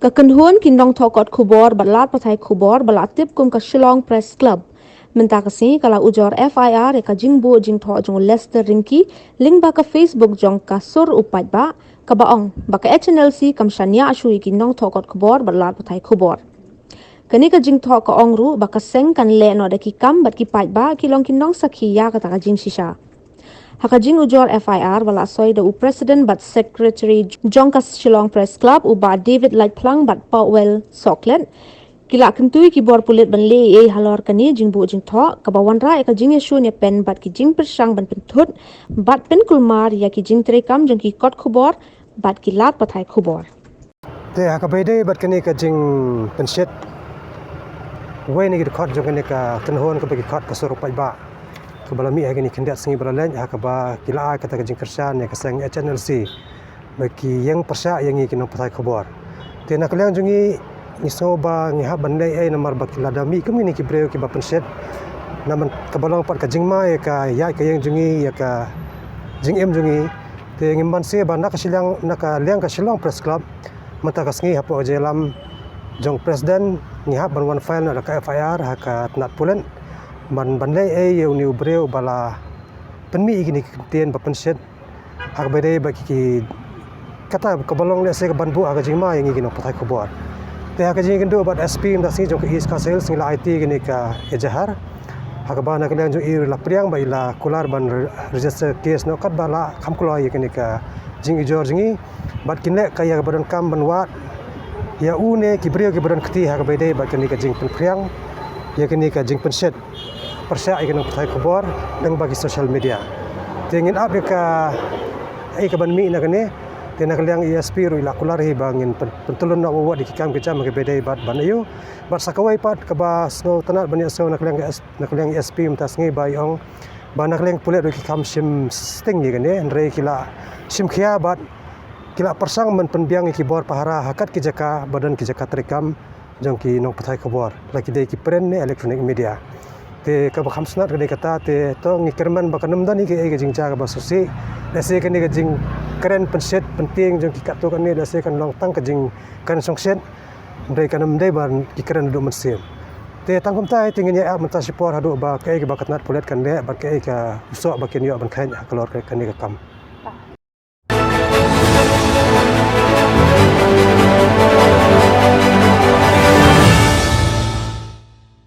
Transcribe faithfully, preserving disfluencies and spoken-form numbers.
Ka kynhun ki nongthoh kot khubor bad lad pathai khubor ba la tip kum ka Shillong Press Club mynta ka sngi ka la ujor F I R ïa ka jingbuh jingthoh jong u Lester Ringki lyngba ka Facebook jong ka Sur U Paidbah, kaba ong ba ka H N L C kam shaniah shuh ïa ki nongthoh kot khubor bad lad pathai khubor. Kane ka jingthoh ka ong ruh ba ka seng kan leh noh da ki kam bad ki paidbah ki long ki nongsakhi ïa kata ka jingshisha. Ha ka jingujor F I R ba la soi da u President bad Secretary jong ka Shillong Press Club, u Bah David Laitphlang bad Powell Sohkhlet, ki la kyntu ïa ki bor pulit ban leh ei ei halor kane jingbuh jingthoh, kaba wanrah ïa ka jingïashun ïapen bad ki jingpyrshang ban pynthut bad pynkulmar ïa ki jingtreikam jong ki kot khubor bad ki lad pathai khubor. Te ha kaba ïadei bad kane ka jingpynshit, uwei na ki dkhot jong kane ka kynhun kaba ki khot ka Sur U Paidbah, kaba la mih ha kine ki khyndiat sngi ba la leit, ha kaba ki la ai kata ka jingkyrshan ïa ka seng H N L C ba ki ïeng pyrshah ïa ngi ki nongpathai khubor. Te na ka liang jong ngi, ngi sngew ba ngi hap ban leh ei ei namar ba ki la da mih kum kine ki briew kiba pynshit. Namar kaba long pat ka jingma ïa ka ïaid ka ïeng jong ngi, ïa ka jingim jong ngi. Te ngim banse ba na ka shiliang, na ka liang ka Shillong Press Club mynta ka sngi hapoh ka jingïalam jong President ngi hap ban wan file noh da ka F I R ha ka tnat pulit ban, ban leh ei ei ïa une u briew ba la pynmih ïa kine ki kyntien ba pynshit ha kaba ïadei bad ki, ki, kata kaba long lehse kaban buh ha ka jingma ïa ngi ki nongpathai khubor. Te ha ka jingïakynduh bad S P mynta ka sngi jong ka East Khasi Hills ngi la aiti ïa kane ka ejahar ha kaba na ka liang jong i la pdiang ba i la kular ban re-, register case noh katba la kham kloi ïa kane ka jingujor jong ngi bad kin leh ka ïa kaba donkam ban wad ïa une ki briew kiba don kti ha kaba ïadei bad kane ka jingpynphriang ïa kane ka jingpynshit pyrshah ïa ki nongpathai khubor lyngba ki social media. Te ngin ap ïa kaei kaban mih na kane. Te na ka liang i S P ruh i la kular hi ba ngin pyn-, pyntylun noh wat wat ïa ki kam ki jam ha kaba ïadei bad ban aiu. Bad sa kawei pat kaba sngewtynnat ban ïa sngew na ka liang ka S-, na ka liang i S P mynta ka sngi ba i ong ba na ka liang pulit ruh ki kham shim sting ïa kane, hynrei ki la shim khia bad ki la pyrshang ban pynbiang ïa ki bor pahara ha kat ki jaka ba don ki jaka treikam jong ki nongpathai khubor, la ki dei ki print ne electronic media. Te kaba kham sngewtynnat ka dei kata, te to ngi kyrmen ba kan ym don ïa kaei ka jingjia kaba sngewsih. Lehse kane ka jingkren pynshit pyntieng jong ki katto katne lehse kan long tang ka jingkren shongshit, hynrei kan ym dei ban ki kren haduh mynsiem. Te tang kumta te ngin ïa ap mynta shipor haduh ba kaei kaba ka tnat pulit kan leh bad kaei ka u soh ba kin ïoh ban kheiñ halor kane ka kam.